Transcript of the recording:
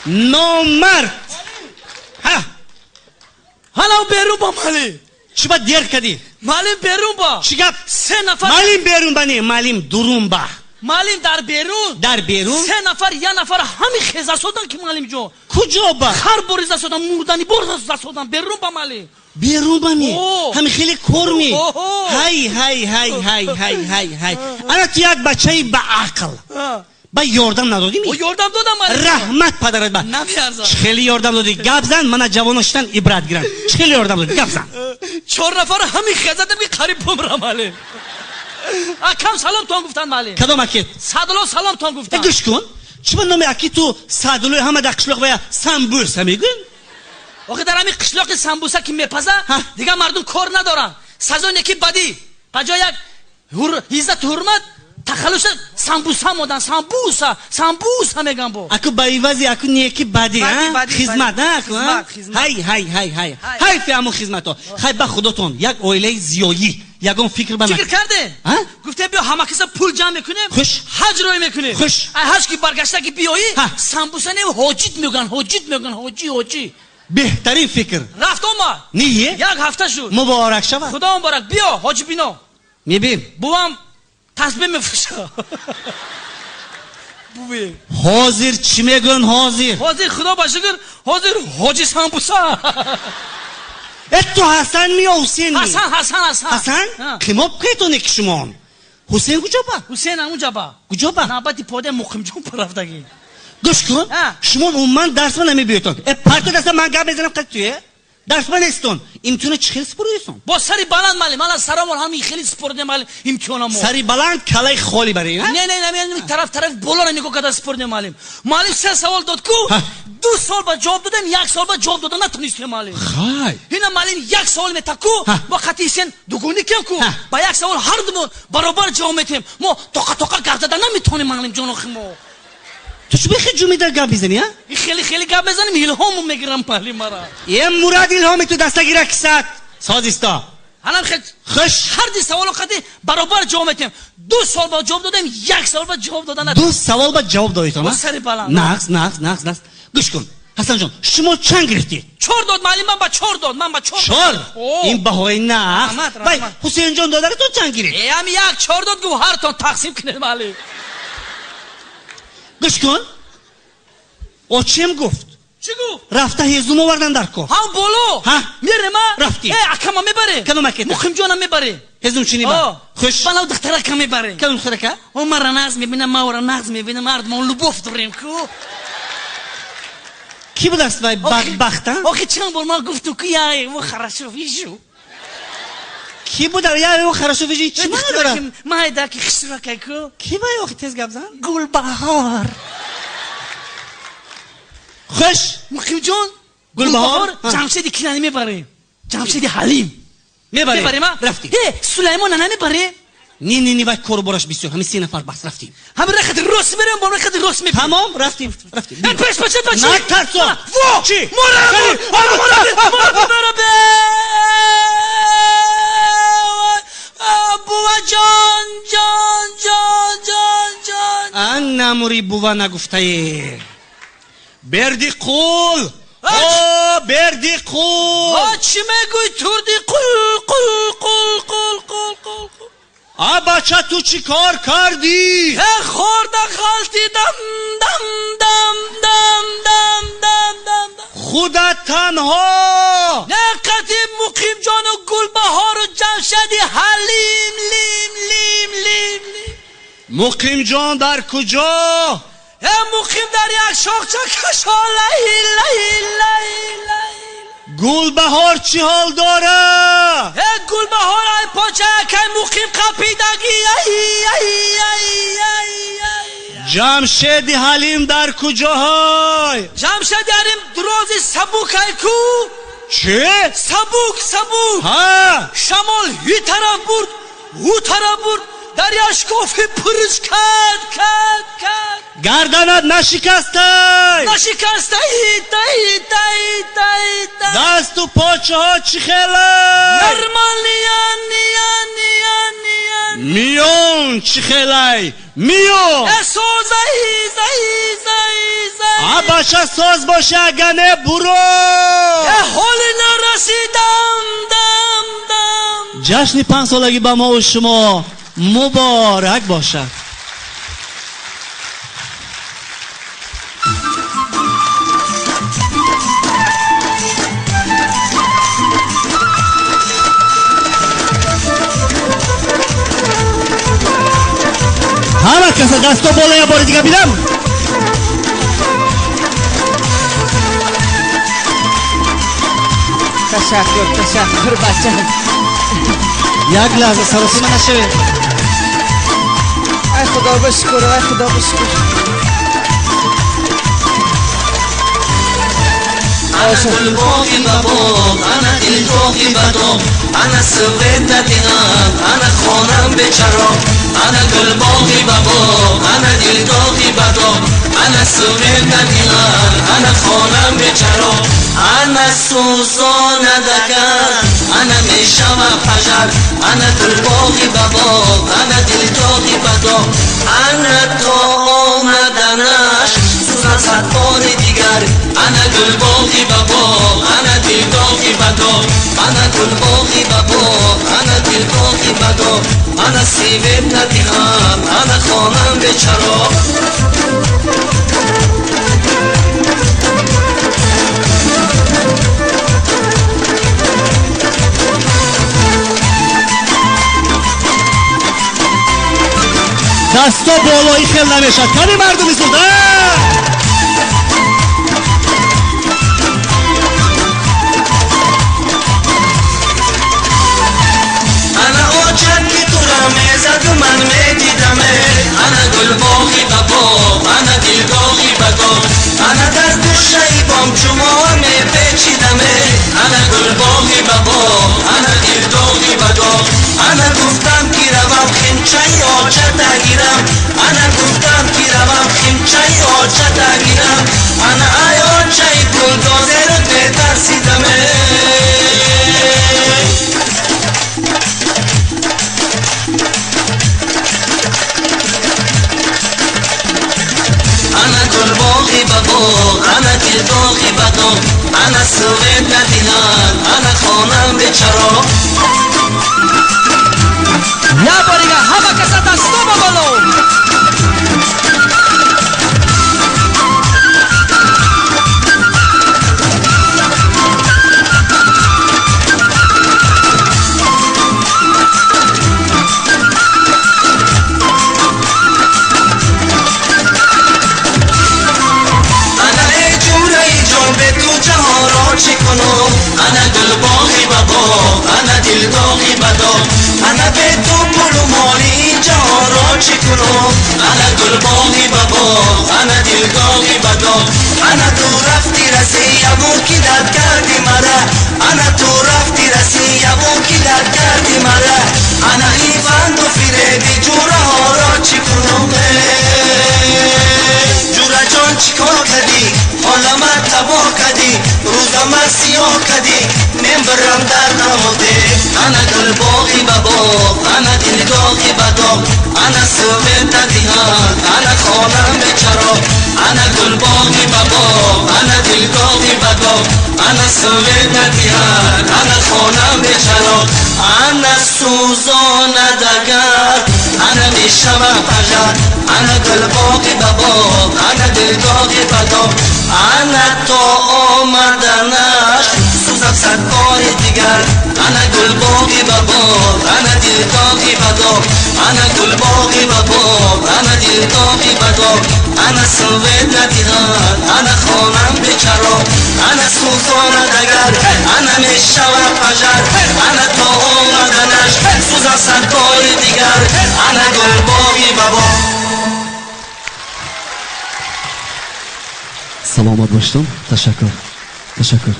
Номард. Ҳа. Ҳала берун ба, муаллим. Чӣ ба дер кардӣ? Муаллим, берун ба. Чӣ гап? Се нафар. Муаллим берун ба не, муаллим дурун ба. Муаллим, дар берун. Дар берун? Се нафар я нафар ҳами хеза содан ки, муаллимҷон. Куҷо ба? Хар бори засодан, мурдани бор засодан, берун ба, муаллим. Берун ба ми? О. Ҳами хеле кор ми? О. Ҳай, ҳай, ҳай, ҳай, ҳай, ҳай, ҳай. Ана ту як бачаи ба ақл. Ба ёрдам надодӣ ми? О, ёрдам додам, муаллим. Раҳмат падарат ба. Намеарзад. Чӣ хеле ёрдам додӣ? Гап зан, мана ҷавоно шидан ибрат гиранд. Чӣ хеле ёрдам додӣ? Гап зан. Чор нафар ҳами хезадам ки қариб бумрам, муаллим. Акам саломтон гуфтанд, муаллим. Кадом акет? Садулло саломтон Э, гуфтанд. Гӯш кун. Чӣ ба номи аки ту Садуллои, ҳама дар қишлоқ вая самбӯса мегӯянд? Охи, дар ҳамин қишлоқи самбуса ки мепаза, Ҳа. дигар мардум кор надоранд. Сазоне ки бадӣ ба ҷои як иззату ҳурмат тахаллуса самбуса модан, самбуса, самбуса меган бо. Аку ба ивази аку неки бадӣ, Бадӣ, а? Бадӣ, Хизмат, бадӣ. а, аку, а? Хизмат, хизмат. Ҳай, ҳай, ҳай, ҳай. Ҳай. Ҳайфи ҳамун хизмато. Хай, ба худотон, як оилаи зиёӣ. Ягон фикр ба Фикр кардем. А? Гуфтем, биё, ҳама киса пул ҷамъ мекунем. Хуш. Ҳаҷ рой мекунем. Хуш. Ай ҳаҷ ки баргашта ки биёӣ, Ҳа. самбуса не, ҳоҷит мегӯянд, ҳоҷит мегӯянд, ҳоҷӣ, ҳоҷӣ. Беҳтарин фикр. Рафт омад. Ние? Як ҳафта шуд. Муборак шавад. Худо муборак, биё, ҳоҷи бино. Мебим. Бувам тасбеҳ мефурӯша. Буви. Ҳозир чӣ мегӯянд ҳозир? Ҳозир, худо ба шукр, ҳозир ҳоҷи самбуса. Э, ту Ҳасан ми ё Ҳусен ми? Ҳасан, Ҳасан, Ҳасан. Ҳасан? Ҳа. Қимоб кетоне ки шумон. Ҳусен куҷо ба? Ҳусен ҳамунҷа ба. Куҷо ба? Навбати пода Муқимҷон рафтагӣ. Гӯш кун. Ҳа. Шумон умуман дарсма намебиётон. Э, парто даста, ман гап мезанам қад туе. Дарсма нестон. Имтиҳона чӣ хел супурдисон? Бо сари баланд, маълим, мана сарамон ҳамин хеле супурдем, маълим, имтиҳонамо. Сари баланд, калаи холӣ бари, а? Не, не, не, тараф тараф болоро нигоҳ карда супурдем, маълим. Маълим се савол дод ку, Ҳа. ду савол ба ҷавоб додем, як савол ба ҷавоб дода натонистем, маълим. Хай. Ина, маълим, як савол мета ку, Ҳа. мо қати сен дугони кем ку, Ҳа. ба як савол ҳар думон баробар ҷавоб метем. Мо тоқа тоқа гап зада наметонем, маълим ҷонохи мо. Ту чӣ бехе ҷумида гап мезанӣ, а? И хеле хеле гап мезанем, илҳому мегирам, маълим, мара. Е, Мурад илҳоми ту дастагира кисат. Созисто. Ҳанам хел. Хуш. Ҳар ди саволо қати баробар ҷавоб метем. Ду савол ба ҷавоб додем, як савол ба ҷавоб дода Ду савол ба ҷавоб додитон, Бо а? сари баланд. Нағз, нағз, нағз, нағз. Гӯш кун. Ҳасанҷон, шумо чанд гирифтед? Чор дод, маълим, ман ба чор дод, ман ба чор. Чор. О. Ин баҳои нағз. Раҳмат, Вай, раҳмат. Ҳусейнҷон додаратон чанд гирифт? Э, ҳами як чор дод, гуфт, ҳартон тақсим кунед, маълим. Гӯш кун. Очем гуфт. Чӣ гуфт? Рафта ҳезум овардан дар кор. Ҳам боло. Ҳа? Мерема. Рафтӣ. Э, акама мебаре. Кадом акета? Муқимҷонам мебаре. Ҳезумчинӣ ба. О. Хуш. Балав духтарака мебаре. Кадом духтарака? О, мара нағз мебинам, ма ора нағз мебинам, ҳардумон любовь дорем ку. Кӣ будаст вай бадбахт, а? Охи, чанд бор ман гуфтум ку, я его хорошо вижу. Кӣ буда? Я его хорошо вижу. Чӣ маъно дорад? Майда ки хишракай ку. Кӣ вай охи, тез гап зан? Гулбаҳор. Хуш. Муқимҷон. Гулбаҳор? Ҳа. Ҷамшеди кинани мебарем, Ҷамшеди Ҳалим. Мебарем. Мебарем, а? Рафтем. Э, Сулаймона намебарем? Не, не, не, вай кору бораш бисёр. Ҳамин се нафар бас, рафтем. Ҳамин рахати рост мерем, бо рахати рост мебарем. Тамом, рафтем, рафтем. Э, пеш паче паче. Натарсо. Во! Чӣ? Мора, Сари! мора, мора, мора, мора, бе! Бува ҷон, ҷон, ҷон, ҷон, ҷон. Ан намури, бува нагуфтае. Берди қул! О, Берди қул! О, чӣ мегӯй, турди қул, қул, қул, қул, қул, қул, қул. А, бача, ту чӣ кор кардӣ? Э, хӯрда ғалтидам, дам, дам, дам, дам, дам, дам, дам. Худат танҳо? Не, қати Муқимҷону Гулбаҳору Ҷамшеди Ҳалим, лим, лим, лим, лим. Муқимҷон дар куҷо? Э, Муқим дар як шохча кашо, лай, лай, лай, лай. Гулбаҳор чӣ ҳол дора? Э, Гулбаҳор ай поча якай Муқим қапидаги, ай, ай, ай, ай, ай. Ҷамшеди Ҳалим дар куҷоҳой? Ҷамшеди Ҳалим дрози сабук ай ку. Чӣ? Сабук, сабук. Ҳа. Шамол ҳи тараф бурд, ӯ тараф бурд, дар як шкофи пурш кард, кард, кард. Гарданат нашикастай? Нашикастай, тай, тай, тай, тай. Дасту почаҳо чӣ хелай? Нормалия, ния, ния, ния. Миён чӣ хелай, миён? Э, созай, зай, зай, мезанӣ. А баша соз боша, ага не буро. Э, ҳоли нарасидам, дам дам. Ҷашни 5-солагӣ ба мову шумо муборак бошад. Ҳама каса дасто боло, я бори дига бинам. Ташаккур, ташаккур, бача. Як лаҳза саросима нашавед. Ай, худо ба шукр, ай, худо ба шукр. Ана гулбоғи ба боғ, ана дилдоғи ба доғ, ана свет надиҳам, ана хонам бечароғ. Ана гулбоғи ба боғ, ана дилдоғи ба доғ, ана свет надиҳам, ана хонам бечароғ. Ана сӯзонадагар, ана мешава пажар, ана гулбоғи ба боғ, ана дилдоғи ба доғ, ана то омаданаш сӯзан сад бори дигар. Ана гулбоғи ба боғ, ана дилдоғи ба доғ, ана гулбоғи ба боғ, ана дилдоғи ба доғ, ана свет надиҳам, ана хонам бечароғ. Дасто болои хел намешад. Кани мардуми Суғд? Ана очат ки тура мезаду ман медидаме, ана гулбоғи ба боғ, ана дилдоғи ба доғ, ана дар гӯшаи бом чумоа мепечидаме, ана гулбоғи ба боғ, ана дилдоғи ба доғ, ана гуфтам ки равам химчаи очата гирам, ана гуфтам ки равам химчаи очата гирам, ана ай очаи пулдозеру метарсидаме. Ана гулбоғи ба боғ, ана дилдоғи ба доғ, ана свет надиҳам, ана хонам бечароғ. Я бор дига ҳама каса дасто ба боло. Ана эй ҷураи ҷон, бе ту ҷаҳонро чӣ кунам? Ана гулбоғи ба боғ, ана дилдоғи ба доғ, ана бе ту пулу моли ин ҷаҳонро чӣ кунам? Ана гулбоғи ба боғ, ана дилдоғи ба доғ, ана ту рафти Россияву ки дард карди мара, ана ту рафти Россияву ки дард карди мара, ана ин фанду фиреби ҷураҳоро чӣ кунам? Ҷураҷон, чӣ кор кардӣ? Ҳолама табоҳ кардӣ, рӯзама сиёҳ кардӣ, мен бирам дар намоде. Ана гулбоғи ба боғ, ана дилдоғи ба доғ, ана свет надиҳам, ана хонам бечароғ. Ана гулбоғи ба боғ, ана дилдоғи ба доғ, ана свет надиҳам, ана хонам бечароғ. Ана сӯзонадагар, ана мешава пажар, ана гулбоғи ба боғ, ана дилдоғи ба доғ, ана то омаданаш сӯзам сад бори дигар. Ана гулбоғи ба боғ, ана дилдоғи ба доғ, ана гулбоғи ба боғ, ана дилдоғи ба доғ, ана свет надиҳам, ана хонам бечароғ. Ана сӯзонадагар, ана мешава пажар, ана то омаданаш сӯзам сад бори дигар. Ана гулбоғи ба боғ. Саломат боштон, ташаккур, ташаккур.